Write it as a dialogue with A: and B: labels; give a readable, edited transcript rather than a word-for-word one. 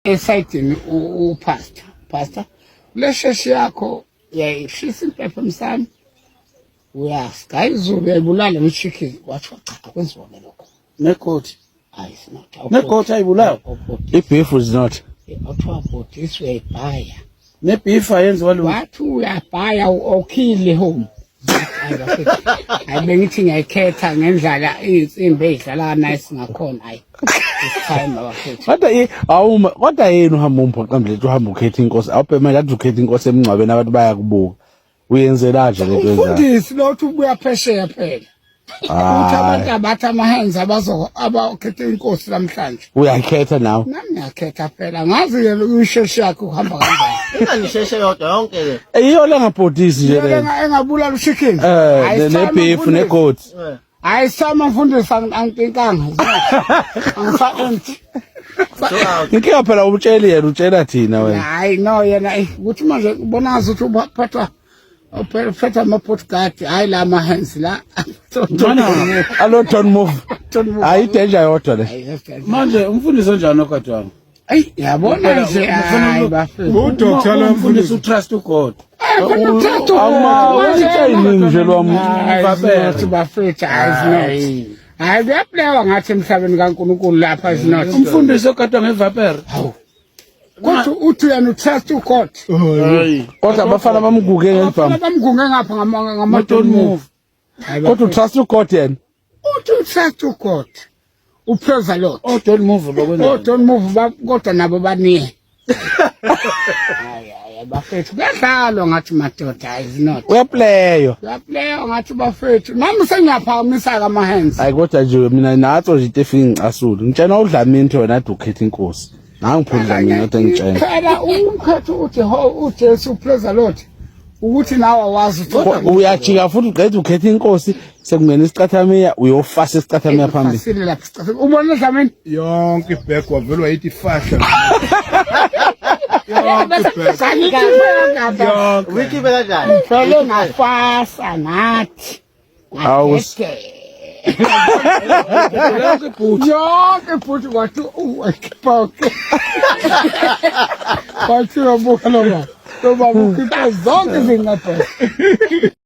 A: Esayidini upastor, pastor, le sheshi yakho uyayishisa impepho emsamo, uyasigaya izulu, uyayibulala ne-chicken. Wathiwa cha, akwenziwa ke lokho.
B: Negodi.
A: Hayi, it's not.
B: Negodi ayibulawa.
C: I-beef is not.
A: Othiwa bhodisi uyayibhaya.
B: Ne-beef ayenziwa lutho.
A: Wathi uyabhaya awukhile home. Hayi bafethu. Hayi bengithi ngiyayikhetha ngendlala iy'nsimbi ey'dlala nice ngakhona. Hayi. This time bafethu.
C: Kodwa awuma kodwa yini uhamba umphoqa mdlethu uhamba ukhetha inkosi awubhema ngathi ukhetha inkosi emngcwabeni abantu bayakubuka. Uyenzela nje lento yenzayo.
A: Umfundisi lo uthi ubuya phesheya phela. Uthi abantu abathi ama-hands abazo abakhethe inkosi namhlanje.
C: Uyakhetha nawe.
A: Nami ngiyakhetha phela. Ngazi yena uyisheshe yakhe uhamba kanjani.
D: Inganisheshe yodwa yonke le.
C: Iyo lengabhodisi nje
A: Yona
C: le.
A: engabulala uchicken.
C: Eh ne beef negodi.
A: Hayi sama mfundisi anginkanga. Angisa empty.
C: Inkinga phela umtsheli yena utshela thina wena.
A: Hayi no yena ukuthi manje ubona ngathi uthi uphathwa uphethe ama-bodyguard hayi la ama-hands la.
C: Alo don't move. Hayi danger yodwa le.
B: Manje umfundisi onjani ogadwanga?
A: Ayi yabona nje hayi bafethu.
E: UDr lo
B: Umfundisi
E: mfundisi
B: utrust uGod.
C: Awuma uyitshayiningi nje lwami.
A: Hayi bafethu hayi hayi kuyaplewa ngathi emhlabeni kaNkulunkulu lapha is not.
B: Umfundisi ogadwa ngevapere.
A: Kodwa uthi uyena utrust uGod.
B: Hayi.
C: Kodwa abafana bamguge ngelibhamu.
A: Abafana bamgunge ngapha ngama
B: Don't move.
C: Kodwa utrust uGod yena.
A: Uthi utrust uGod. Upraise the Lord.
B: Oh don't move lokwenza.
A: Oh don't move kodwa nabo baniye. Hayi hayi bafethu kuyadlalwa ngathi madoda is not.
C: Uyaplaywa.
A: Kuyaplaywa ngathi bafethu. Nami sengiyaphakamisa ka ama hands.
C: Hayi kodwa nje mina natso nje into efika ngicasule. Ngitshena uDlamini ukuthi wena ade ukhetha inkosi. Nangiphula uDlamini kodwa ngitshena.
A: Phela umkhetho uthi ho uJesu praise the Lord. Ukuthi nawe awazi ukuthi
C: Uyajika futhi uqeda ukhetha inkosi sekungena isicathamiya uyofasa isicathamiya phambili.
A: Fasile lapha isicathamiya. Ubona Dlamini?
E: Yonke ibag wavelwa yithi fahla. Yonke.
D: Uyikhiphe kanjani?
A: Vele ngafasa ngathi.
C: Awu.
A: Yonke ibhuti. Yonke ibhuti kwathi uwakhipha. Kwathi uyabuka lo baba. Lo baba ukhipha zonke izinqephe.